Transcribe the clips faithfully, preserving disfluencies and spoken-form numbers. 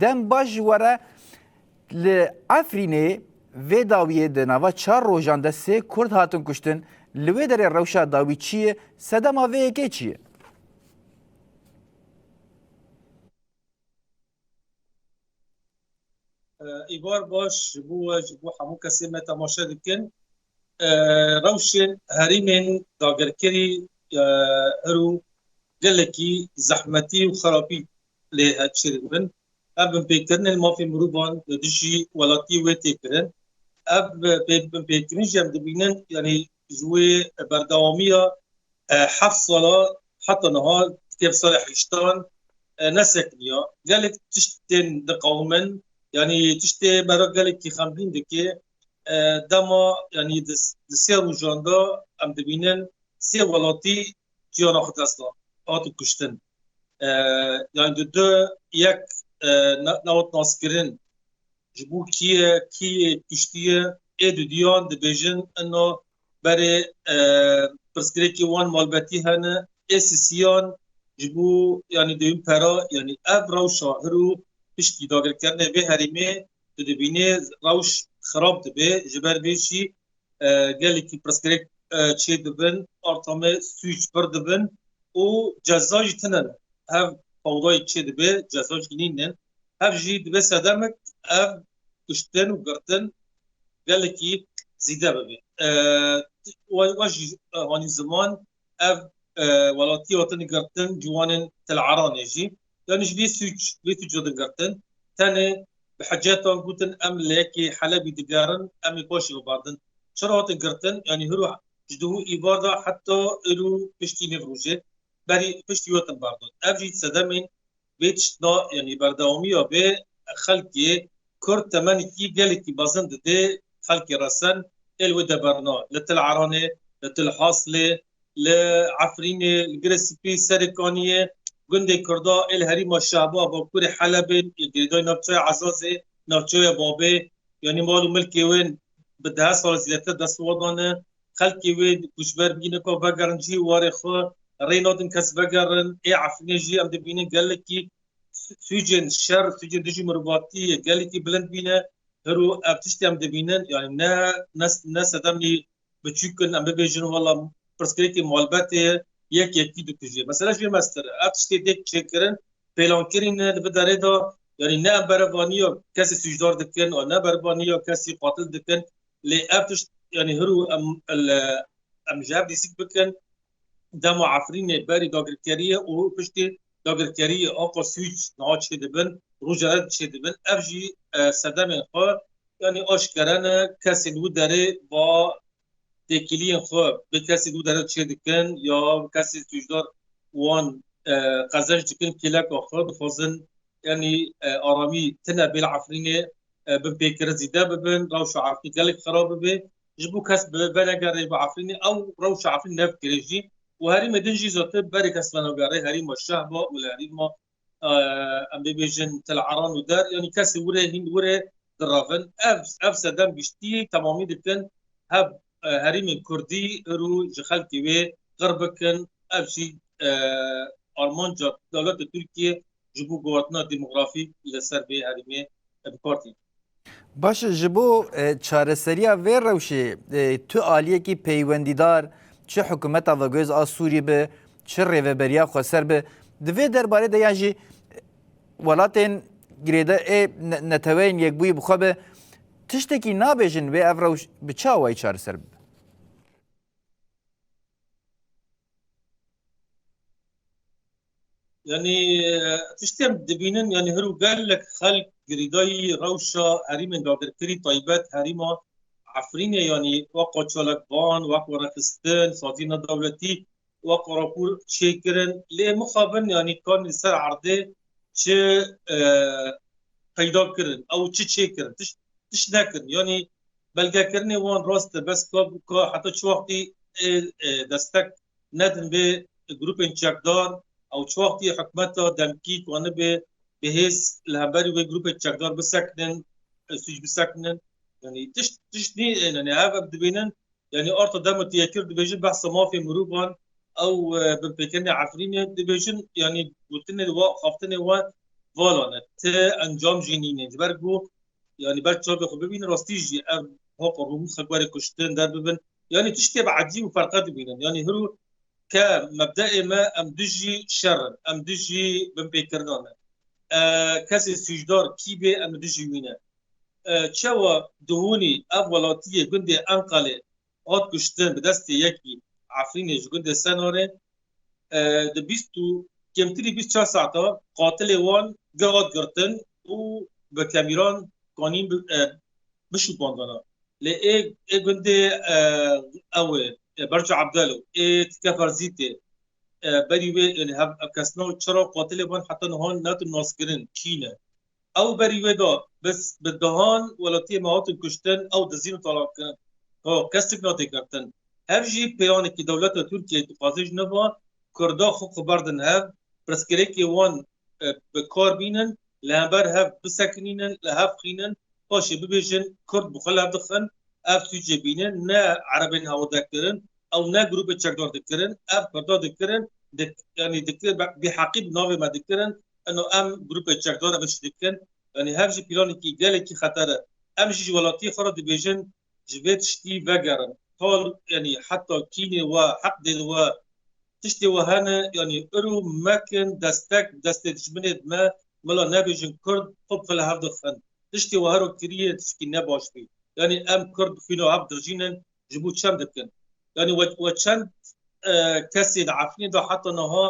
Dem baş ji we re. Li Efrînê vê dawiyê di nava çar rojan de sê Kurd hatin kuştin. Li wê derê rewşa dawî çi ye? Sedema vê yekê çi ye? Îbar baş ji bo we, ji bo hemû kesê me temaşe dikin. Rewşên herêmên dagirkerî, hiro gelekî zehmetî û xerabî lê çêdibin. Ev binpêkirinên mafê mirovan li dijî welatiyê wê tê kirin. Ev pê-, binpêkirin jî em dibînin, yanî ji wê berdewamiya, e, heft sala heta niha, tê bi salê heyştan, e, nesekiniya. Gelek tişt tên diqewimin, yanî tiştê me re gelekî xemgîn dike. E, dema, yanî di, di sê rojan de em dibînin sê welatî jiyana xwe dest da, hatin kuştin. E, yanî di du yek, e, ne-, newt naskirin ji bo kî ye, kî yê kuştiye, ê dudiyan dibêjin, ino berê, e, pirsgirêkê wan malbetî hene, ê sisiyan ji bo, yanî dewîn pera, yanî ev rewşa hiro piştî dagirkirine vê herêmê, tu dibînê rewş xirab dibe, ji ber vê jî, e, gelekî pirsgirêk, e, çêdibin, arta me sûc pir dibin û ceza jî tune ne. Hev tawdayî çêdibe, ceza jî nînin. Hev jî dibe sedemek ev kuştin û girtin gelekî zîde bibe. E, we, we jî, e, hanî ziman, ev, e, welatî hatin girtin ciwanên Til Eranê jî. Yanî ji vê sûc, vê sûc hatin girtin. Tenê bi hecetan gotin, em li yekê Helebî digerin, em ê paşê bibardin. Çira hatin girtin? Yanî hiro ji duhû îvar de heta îro piştî nîv rojê, berî piştî hatin bardin. Ev jî sedemên vê tiştna, yanî berdewamiya vê xelkê Kurd temenekî gelekî mezin dide xelkê resen ê li wê de berna. Li Til Eranê, li Til Haslê, li Efrînê, li Girê Spî, Serê Kaniyê, gundê Kurda ê li herêma Şehba, bakurê Helebê, ê girêdayî navçeya Ezazê, navçeya Babê, yanî mal û milkê wên bi dehe sal zêdetir dest wan dane. Xelkê wê koçber bîne ka vegerin cihê warê xwe, rê nadin kes vegerin. Ê Efrînê jî em dibînin gelekî sûcên şer, sûcên dijî mirovatiyê gelekî bilind bîne. Hiro ev tiştê em dibînin, yanî ne, ne, ne sedemî biçûk in, em bibêjin, wela pirsgirêkê malbetê ye, yek yekî dikuje. Mesela ji vê mestir e. Ev tiştê tê çêkirin, pêlankirî ne, li vê derê de, yanî ne em berevaniya kesê sûcdar dikin, ne berevaniya kesî qatil dikin, lê ev tişt, yanî hiro em, el, em ji hev dîsik bikin, dema Efrînê berî dagirkeriyê û piştî dagirkeriyê aqa sûc niha çêdibin, roja re çêdibin. Ev jî, e, sedemên xwe, yanî aşkere ne, kesên wî derê va têkiliyên xwe bi kesên wî derê çêdikin ya kesê sûcdar wan, e, qezenc dikin kêleka xwe, dixwazin, yanî, e, aramî tune bê li Efrînê, e, binpêkirin zîde bibin, rewşa Efrîn gelek xirab bibe. Ji bo kes bi venegere ji bo Efrînê, ew rewşa Efrîn nefikire jî. Û herêmê din jî zaten berê kes venegere herêma Şehba û li herêma, e, em bibêjin Til Eran û der, yanî kesê wire hîn wire direvin. Ev, ev sedem giştî temamî dikin. Hev, e, herêmên Kurdî îro ji xelkê wê qir bikin. Ev jî, e, armanca dewleta Tirkiye ji bo guhertina demografîk li ser vê herêmê bi kar tînin. Baş e, ji bo, e, çareseriya vê rewşê, e, tu aliyekî peywendîdar, çi hikûmeta veguhêz a Sûrî bi, çi rêveberiya xweser bi, di vê derbarê de yan jî, e, welatên girêdayî ê ne-, Neteweyên Yekbûyî bi xwe bi, tiştekî nabêjin wê ev rewş bi çi awayî çareser bibe? Yanî, e, tiştê em dibînin, yanî hiro gelek xelk girêdayî rewşa herêmên dagirkirî, taybet herêma Efrînê, yanî wek çalakvan, wek werexistin, saziyên nedewletî, wek rapor çêkirin. Lê mixabin, yanî kan li ser erdê çi, e, peyda kirin, ew çi çêkirin, tişt, tişt nekirin. Yanî belgekirinê wan rast e, bes ka, ka heta çi wextî, e, e, destek nedin vê grûpên çekdar, ew çi wextî hikûmeta demkî kanibe bi hêz li hemberî wê grûpê çekdar bisekinin, e, sûc bisekinin. Yanî tişt, tişt nî, e, yanî ev, ev dibînin, yanî arta dema tu yekir dibêjin behsa mafê mirovan, ew, e, binpêkirinê Efrînê dibêjin, yanî gotinê we, xaftinê we, vala ne. Ti encam jî nîne. Ji ber ku, yanî ber çavê xwe bibînin, rastî jî ev haq rûmû xelk were kuştin, derbibin. Yanî tiştê bi ecîb û ferqe dibînin. Yanî hiru ke mebdeê me, em dijî şer in, em dijî binpêkirina ne. E, kesê sûcdar kî bê, em dijî wî ne. E, çawa dihûnî ev welatiyê gundê Enqalê hat kuştin bi destê yekî Efrînê ji gundê Senarê, e, di bîst û kêmtirî bîst çar saeta qatilê wan ge hat girtin û bi kemîran kanîn bi, e, bişûpandana. Lê ê, ê gundê, e, ew ê, e, Berca Ebdel û ê Tike Ferzîtê, e, berî wê, yani hev, ev kesna çira qatilê wan heta niha nehatin naskirin, kî ne? Ew berî wê de bi, bi dehan welatiyê me hatin kuştin, ew dizîn û talan kirin. Ha, kesik nate girtin. Hev jî pêyanekî dewleta Tirkiyeyê dixwaze ji nava Kurda xwe xwe berdin hev, pirsgirêkê wan, e, bi kar bînin, li hember hev bisekinînin, li hev xînin, paşê bibêjin Kurd bi xwe li hev dixin, ev sûcê bînin, ne Erebên hewlde kirin, ew ne grûpê çekdar dikirin, ev Kurda dikirin, dik-, yanî dikir, bêheqî bi navê me dikirin, ino em grûpê çekdar ev iş dikin. Yanî hev jî planekî gelekî xeter e. Em jî ji welatiyê xwe re dibêjin, ji vê tiştî vegerin. Tal, yanî heta kînê we, heqdê we, tiştê we hene, yanî iro mekin destek destê dijminê me, mila nebêjin Kurd xwe bi xwe li hev dixin. Tiştê we hero kiriye, tiştekî ne baş bî. Yanî em Kurd xwîna hev dirjînin, ji bo çend dikin? Yanî we, we çend, e, kesê li Efrînê de heta niha,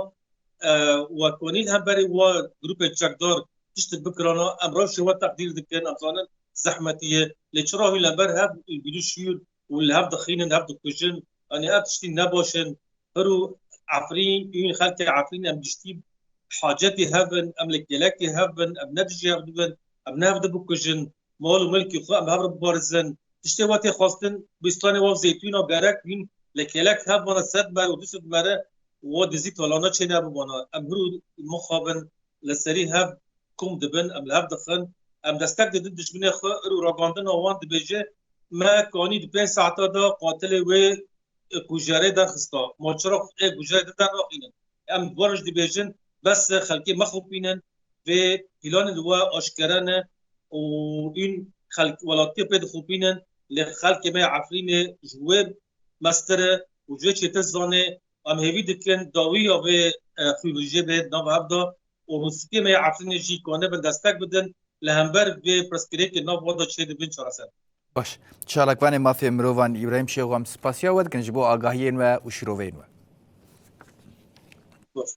e, we konî li hemberî we grûpê çekdar tiştik bikirana, em rewşê we teqdîr dikin, em zanin zehmetî ye. Lê çira hûn li hember hev û bîrî şûr û li hev dixînin, hev dikujin? Yanî ev tiştî ne baş in. Pir û Efrîn, û xelkê Efrîn em giştî hacetî hev in, em li kêlekê hev in, em ne dijî hev dibin, em ne hev dibikujin, mal û milkê xwe em hev re bibarizin. Tiştê we tê xwestin, bîstanê we zeytûna gerek bîn, li kêlek hev bana sed mere û du sed mere, we dizî talana çênebibana. Em hir û mixabin li serî hev kom dibin, em li hev dixin, em destek didin dijminê xwe, ir û ragandina wan dibêje, me kanî di pênc saeta de qatilê wê, e, kujerê derxista. Ma çira ê kujerê di dernaxînin? Em bi wan re jî dibêjin, bes e, xelkê mexopînin, vê planên we aşkere ne û hûn xelk, welatiyê pê dixopînin, lê xelkê me ya Efrînê ji wê mestir e û ji wê çêtir zanê. Em hêvî dikin dawiya vê, e, xwîvijê bê di nav hev de û rûspiyê me ya Efrînê jî kanibin destek bidin li hember vê pirsgirêkê nav wan de çêdibin çareser. Baş. Çalakvanê mafê mirovan Îbrahîm Şêxo, em spasiya we dikin ji bo agahiyên we û şîroveyên we. Baş.